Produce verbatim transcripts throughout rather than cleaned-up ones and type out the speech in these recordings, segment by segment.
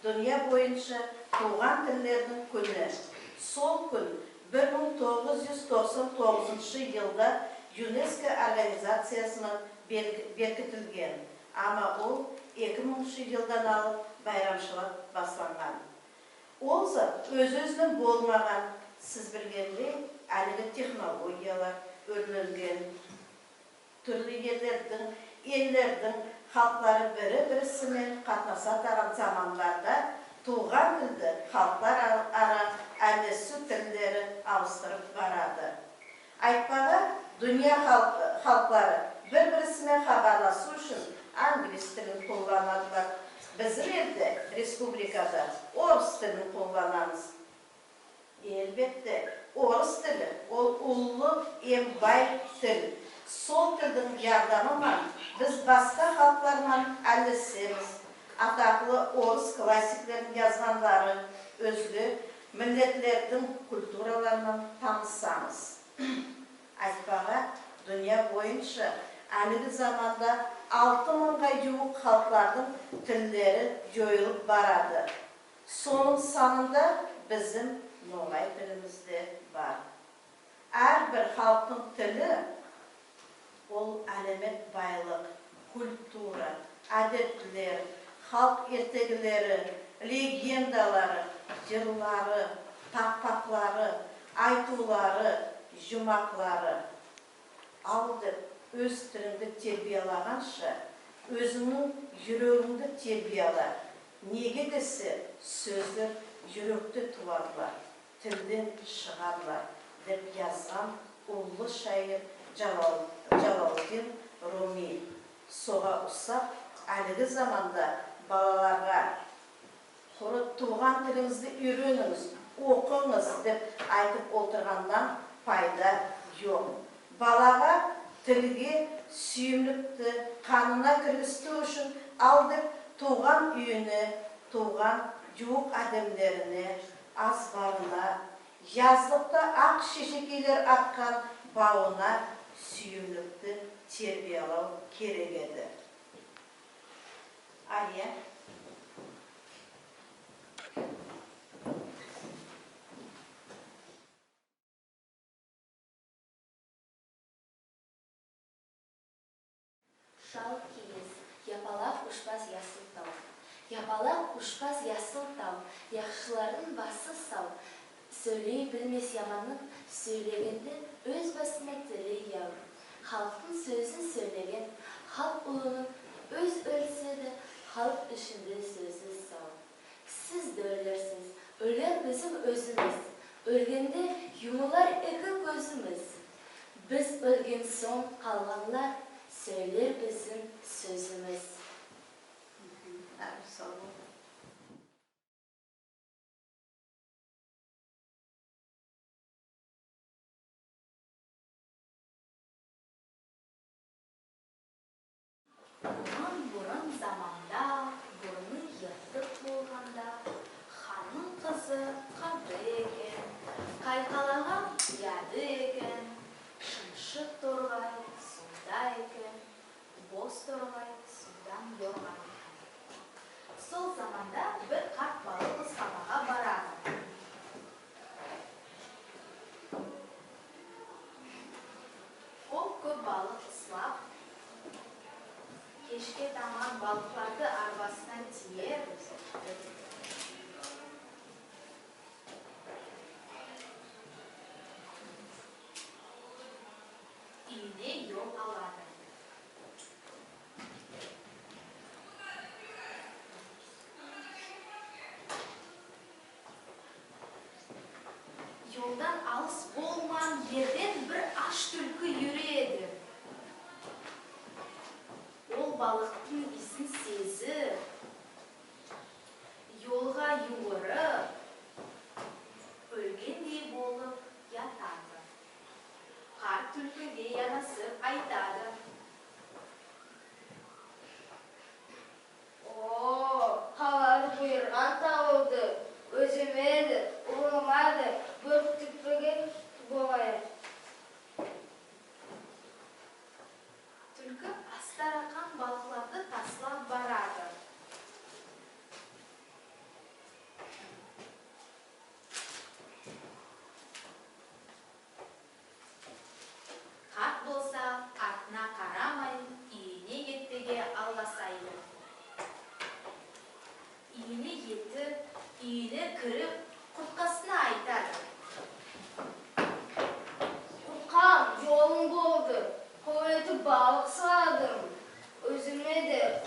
Дуныя бойынша тувган тиллердинъ куьни. Сол куьн бир мынъ тогыз юз токсан тогызыншы йылда ЮНЕСКО организациясынынъ берк-, беркитилген, ама ол эки мынъыншы йылдан алып байрамшылап басланган. Ол зат оьз-оьзиннен болмаган, сиз билгендей, аьлиги технологиялар оьрленген. Туьрли ерлердинъ, эллердинъ халклары бири-бириси мен катнасатаган заманларда тувган тилди халклар ар-, ара аьллесуьв тиллери авыстырып барады. Айтпага, дуныя халк-, халклары бир-бириси мен хабарласув уьшин англис тилин кулланадылар. Бизим элде, республикада орыс тилин кулланамыз. Аьлбетте, орыс тили, ол уллы эм бай тил. Сол тилдинъ ярдамы ман биз баска халклар ман аьллесемиз. Атаклы орыс классиклердинъ язганлары, оьзге миллетлердинъ культуралары ман танысамыз. Айтпага, дуныя бойынша аьлиги заманда алты мынъга ювык халклардынъ тиллери йойылып барады. Сонынъ санында бизим ногай тилимиз де бар. Аьр бир халктынъ тили, ол аьлемет байлык, культура, аьдетлер, халк эртегилери, легендалары, йырлары, такпаклары, айтувлары, юмаклары. Ал деп оьз тилинъди тербиялаганша, оьзинънинъ юрегинъди тербияла. Неге десе, соьзлер юректе тувадылар, тилден шыгадылар, деп язган уллы шаир Джалал-, Джалалдин Руми. Сога усап, аьлиги заманда балаларга «Куры тувган тилинъизди уьйренинъиз, окынъыз», — деп айтып олтырганнан пайда йок. Балага тилге суьйимликти канына киргизтуьв уьшин ал деп тувган уьйине, тувган ювык аьдемлерине, азбарына, язлыкта ак шешекейлер аткан бавына суьйимликти тербиялав керек эди. Ария. Шал-кийиз, япалак ушпас ясыл тав. Япалак ушпас ясыл тав, яхшылардынъ басы сав. Соьйлей билмес яманнынъ, соьйлегенде оьз басына тили яв. Халктынъ соьзин соьйлеген, халк улынынъ оьз оьлсе де, халк ишинде соьзи сав. Сиз де оьлерсиз, оьлер бизим оьзимиз. Оьлгенде юмылар эки коьзимиз. Биз оьлген сонъ калганлар соьйлер бизим соьзимиз. Аьр сав бол. Бурын-бурын заманда, бурны йыртык болганда, ханнынъ кызы кады экен, кайкалаган яды экен, шымшык торгай сувда экен, бозторгай сувдан йорган экен. Сол заманда бир карт балык ысланага барады. Ол коьп балык ыслап, кешке таман балыкларды арбасына тиер, уьйине йол алады. Йолдан алыс болмаган ерден бир аш туьлки юреди. Ол балыктынъ ийисин сезип, йолга ювырып, оьлгендей болып ятады. Карт туьлкиге янасып айтады: «О, калар буйырган тавувды оьзиме де, улыма да бир куьтпеге болайым». Туьлки астаракан балыкларды таслап барады.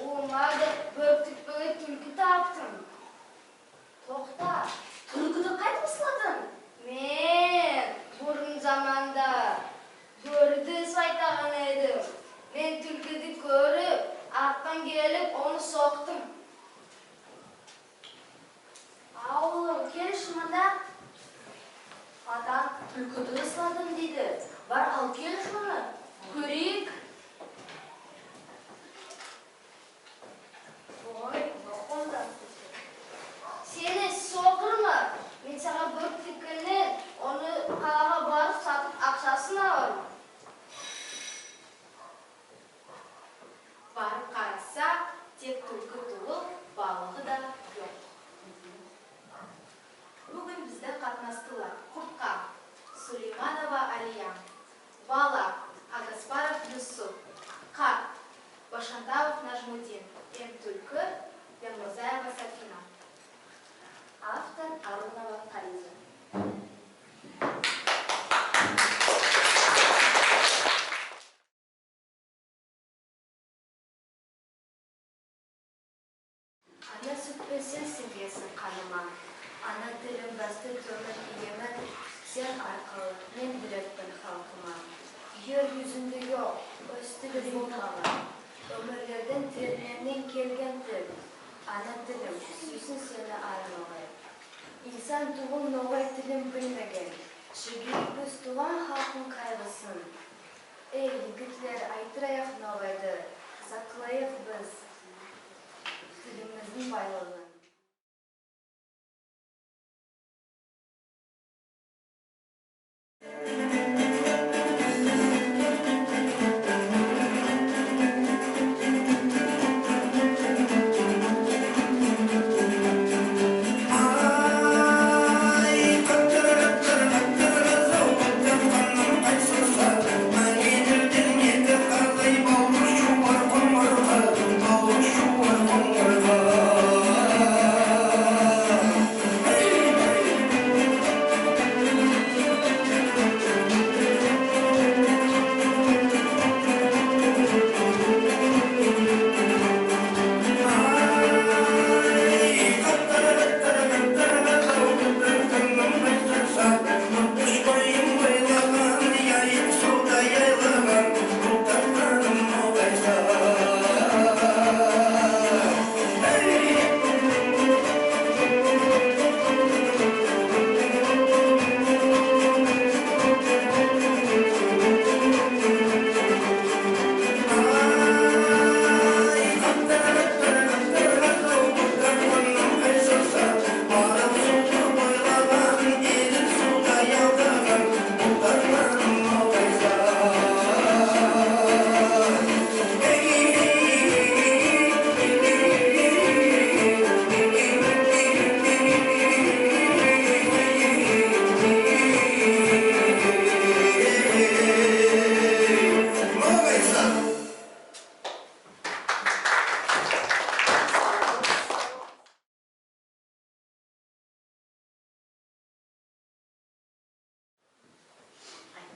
Улыма да боьртик пен туьлки таптым. Токта, туьлкиди кайтип ысладынъ? Мен бурын заманда боьриди ысайтаган эдим. Мен туьлкиди коьрип, арттан келип, оны соктым. А, улым, келши мунда. Атанъ туьлкиди ысладым дейди. Бар, ал кел шуны, коьрейик. Ой, йок онда. Сени сокырма, мен сага боьртик пенен оны калага барып сатып акшасын аларман. Барып караса, тек туьлки тувыл, балыгы да йок. Буьгуьн бизде катнастылар: куртка — Сулейманова Алия, вала — Агаспаров Юсуп, кат — Башантаев Нажмудин эм туьлки — Янмурзаева Сафина. Автор — Арунова Фариза. Ана суьт пен сен синъгенсинъ каныма. Ана тилим басты тоьмир ийеме, сен аркалы мен билермен халкыма. Ер юзинде йок оьз тилим болмаган, оьмирлердинъ теренинънен келген тил. Ана тилим, суьйсин сени аьр ногай. Инсан тувыл ногай тилин билмеген, шегеек биз тувган халкынъ кайгысын. Эй, йигитлер, айтырайык ногайды, саклайык биз тилимиздинъ байлыгын.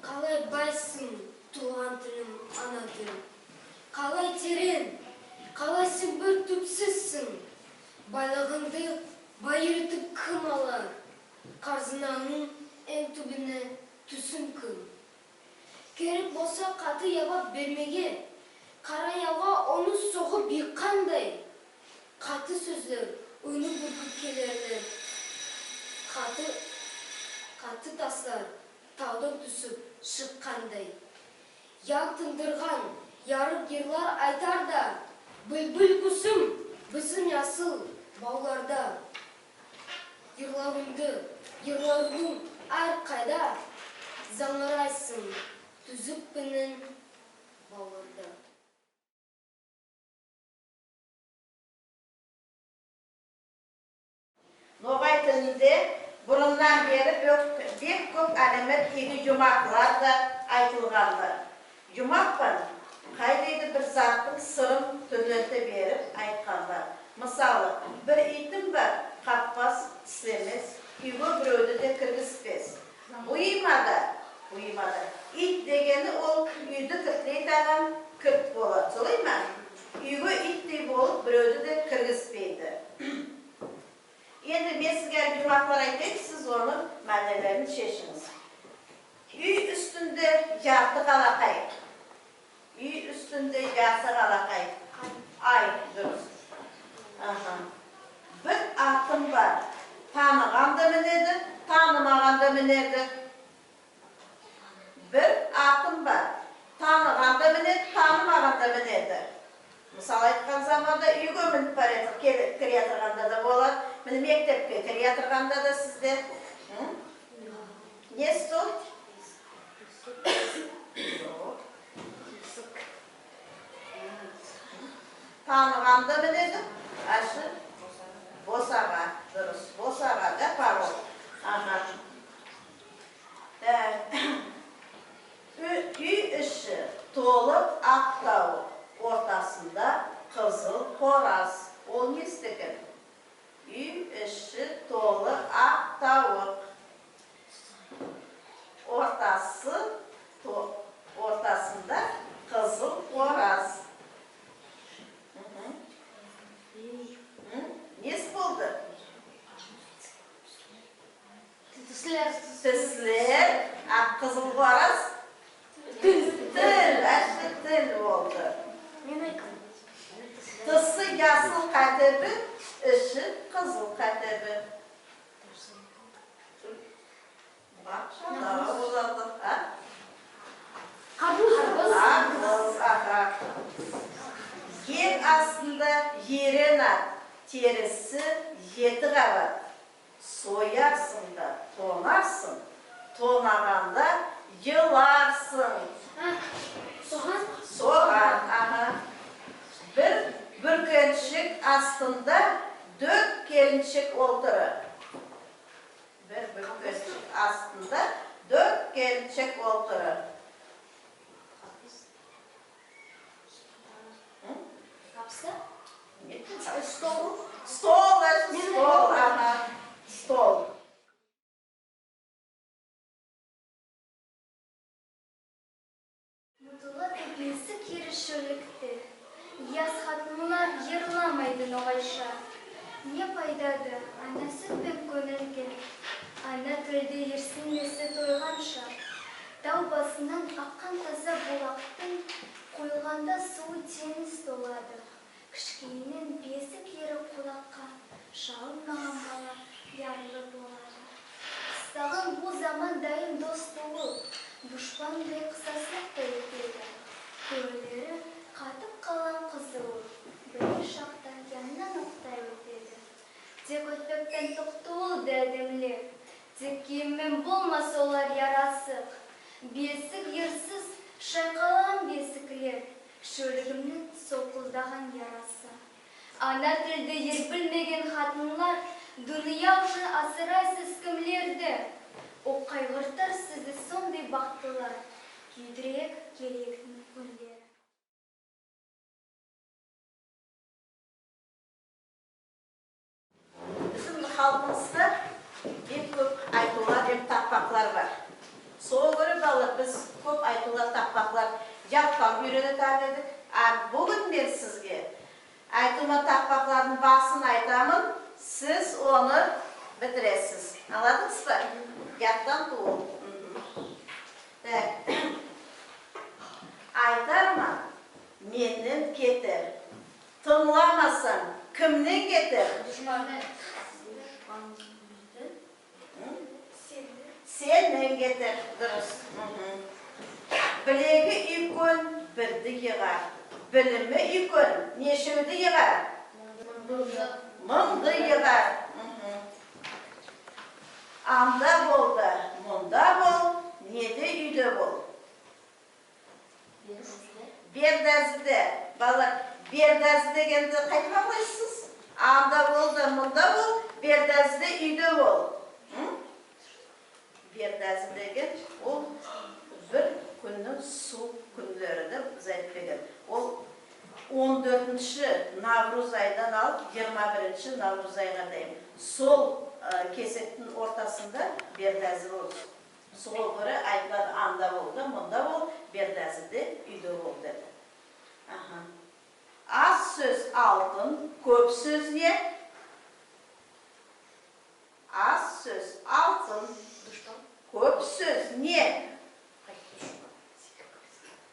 Калай байсынъ, тувган тилим, ана тилим. Калай терен, калай сен бир туьпсизсинъ. Байлыгынъды байыр этип ким алар? Казынанынъ энъ туьбине туьскен ким? Керек болса каты явап бермеге, кара явга оны согып йыккандай. Каты соьзлер оны буьркип келерлер. Каты, каты таслар тавдан туьсип шыккандай. Ян тындырган ярык йырлар айтар да, буьлбуьл кусым бизим ясыл бавларда. Йырлавымды, йырлавымды аьр кайда, занъырайсынъ туьзик пенен бавларда. Ногай тилинде бурыннан бери бек, бек коьп аьлемет ийги юмаклар да айтылганлар. Юмак пан кайдай да бир заттынъ сырын туьрленте берип айтканлар. Мысалы, бир ийти бар, каппас, тислемес, уьйге биревди де киргизбес. Буйымада, буйымада ийт дегени ол уьйди киртлейтаган кирт болады. Солай ма? Уьйге ийт Шешинъиз. Уьй уьстинде ярты калакай. Уьй уьстинде ярты калакай. Ай, дурыс. Аха. Бир атым бар. Таныган да минеди, танымаган да минеди. Бир атым бар. Таныган да минеди, танымаган да минеди. Мысал айткан заманда уьйге минип бараятыр, келип киреятырганда да болады. Мине, мектепке киреятырганда да сизде. М? Не стул? Йок. Таныган да минеди. Аьше? Босага. Дурыс. Босага да паром. Аха. Так. Уьй, уьй иши толы ак тавык, ортасында кызыл кораз. Ол неси экен? Уьй иши толы ак тавык. Ортасы, то-, ортасында кызыл кораз. Мгм. М? Неси болды? Тислер. Тислер. А кызыл кораз? Тил. Тил. Аьше тил болды. Мен айткам. Тысы ясыл катеби, иши кызыл катеби. Бакшалар болады, а? Карбыз. Карбыз, аха. Енъ астында ерен ат, териси ети кабат. Соярсынъ да тонарсынъ, тонаганда йыларсынъ. А, соган? Соган, аха. Бир буьркеншек астында доьрт келиншек олтыра. Бир буьркеншек астында доьрт келиншек олтыра. М? Капса? Нет, не капса. Стол. Стол, значит, стол, ага, стол. Мутылады бесик ери шоьлликте. Яс хатынлар йырламайды ногайша. Не пайдады ана суьт пен коьнелген, ана тилди йырсынъ эси тойганша. Тав басыннан аккан таза булактынъ куйылганда сувы тенъиз толады. Кишкейиннен бесик ери кулакка шалынмаган бала ярлы болады. Кыстаган бу заман дайым дос тувыл, душпандай кысаслык та этеди. Коьнъиллери катып калган кызув бирер шакта яныннан октай оьтеди. Тек оьтпектен токтавлды аьдемлер. Тек кийиммен болмас олар ярасык. Бесик йырсыз шайкалган бесиклер, шоьллигимнинъ солкылдаган ярасы. Ана тилди йыр билмеген хатынлар, дуныя уьшин асырайсыз кимлерди? Ок кайгыртар сизди сондай бактылар, куьйдиреек келеектинъ куьнлери. Бизим халкымызда бек коьп айтувлар эм такпаклар бар. Сога коьре, балалар, биз коьп айтувлар, такпаклар яттан уьйренетаган эдик. А буьгуьн мен сизге айтувма такпаклардынъ басын айтаман, сиз оны битиресиз. Анъладынъызба? Яттан тувыл. Мгм. Так. Айтарман, меннен кетер. Тынъламасанъ, кимнен кетер? Душпаннан. М? Сеннен кетер, дурыс. Мгм. Билеги уьйкен бирди йыгар. Билими уьйкен нешевди йыгар? Мынъды. Мынъды йыгар. Мгм. Анда бол да, мунда бол, не де уьйде бол. Бердазиде. Балалар, бердази дегенди кайтип анълайсыз? Анда бол да, мунда бол, бердазиде уьйде бол. М? Бердази деген ол бир куьннинъ сув куьнлери деп биз айтып келген. Ол он доьртинши навруз айдан алып йырма биринши навруз айга дейим. Сол, аь, кесектинъ ортасында бердази болсын. Сога коьре айтылады, анда бол да, мунда бол, бердазиде уьйде бол деп. Аха. Аз соьз алтын, коьп соьз не? Аз соьз алтын. Соьз не?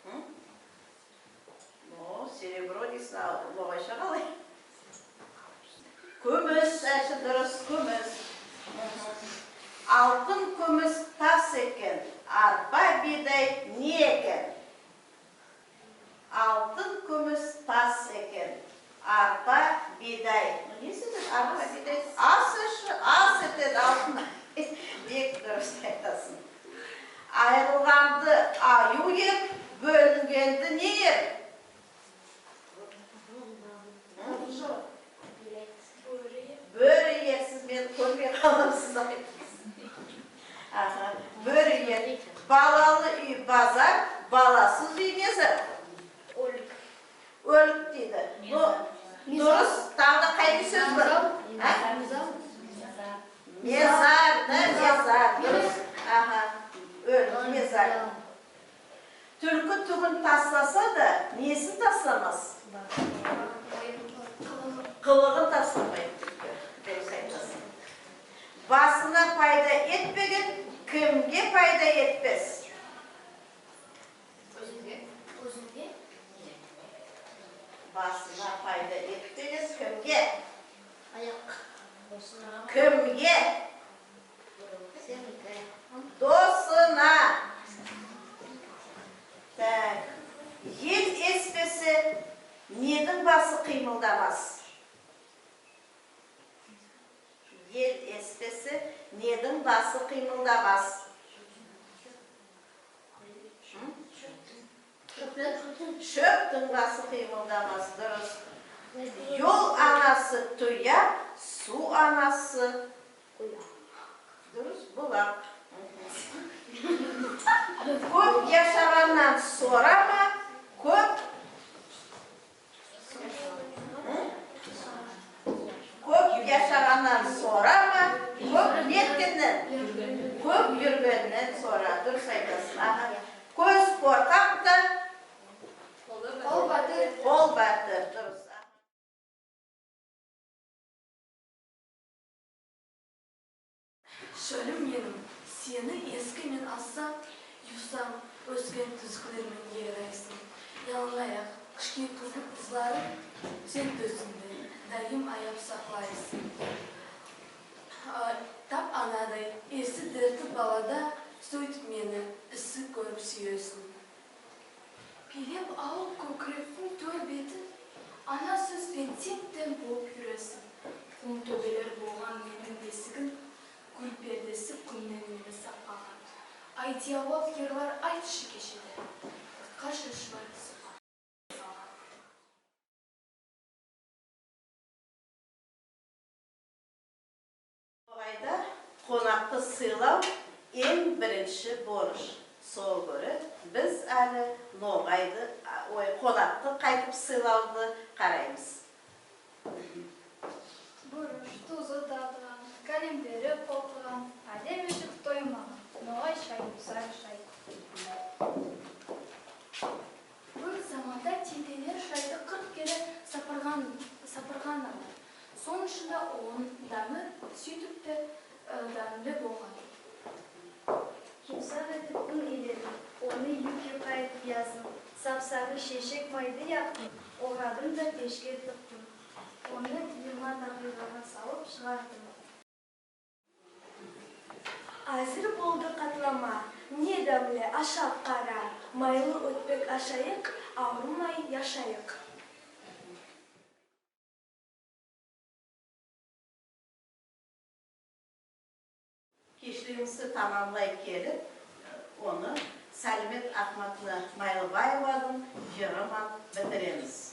М? Ну, серебро дейсинъ, а ногайша калай? Куьмис, аьше, дурыс, куьмис. Мгм. Алтын, куьмис, тас экен, арпа, бийдай не экен? Алтын, куьмис, тас экен, арпа, бийдай. Ну, не сыйдыр арпа, бийдай? Ас, аьше, ас этеди алтын. Бек дурыс айтасынъ. Айырылганды аюв ер, боьлингенди не ер? М? Боьри. Боьри ер, сиз мени коьрмей калгансыз. Аха, боьри ер. Балалы уьй базар, баласыз уьй не зат? Оьлик. Оьлик дейди. Ну, дурыс, тагы да кайдай соьз бар? А? Мезар, да, мезар, дурыс. Аха, оьлик, мезар. Туьлки туьбин тасласа да, несин тасламас? Кылыгын тасламайды туьлки. Дурыс айтасынъ. Басына пайда этпеген кимге пайда этпес? Оьзинъе. Оьзинъе. Басына пайда этпеген кимге? Аяк. Кимге? Сеники. Досына. Так. Ел эспесе, нединъ басы кыймылдамас? Ел эспесе, нединъ басы кыймылдамас? М? Шоьптинъ басы кыймылдамас, дурыс. Йол анасы туяк, сув анасы. Дурыс, булак. Коьп яшаганнан сорама, коьп Коьп яшаганнан сорама, коьп неткеннен, коьп юргеннен сора. Дурыс айтасынъ. Аха. Коьз коркакта, кол баьтир. Кол баьтир. Дурыс. Аха. Шоьлим меним, сени эски мен алсам, ювсам, оьскен туьзиклер мен ярайсынъ. Яланаяк, кишкей кызлы ызларынъ сен тоьсинъде дайым аяп саклайсынъ. А, тап анадай эси дерти балада суьйтип мени исси коьрип суьесинъ. Билем авыл коькиректинъ тоьр бетин ана соьз бен тенъ-тенъ болып юресинъ. Кум тоьбелер болган меним бесигим, гуьл пердеси куьннен мени саклаган. Айдиявлав йырлар айтшы кешеде, куртка шашылар суккан. Ногайда конакты сыйлав энъ биринши борыш. Сога коьре биз аьли ногайды, ой, конакты кайтип сыйлавды караймыз. Бурыш, тузы татыган, калембери колкыган, аьдем ишик тоймаган, ногай шай, сары шай. Бир заманда тетелер шайды кырк кере сапырган, сапырган эди. Сонынъ ишинде онынъ даьми суьйтип те, э, даьмли болган. Юмсак этип куьн иледим, оны юк-юка этип яздым. Сап-сары шешек майды яктым, орадым да пешке тыктым. Оны йырма такыйгага салып шыгардым. Аьзир болды катлама, не даьмли, ашап кара, майлы оьтпек ашайык, авырмай яшайык. Кешлигимизди тамамлай келип, оны Салимет Ахматовна Майлыбаевадынъ йыры ман битиремиз.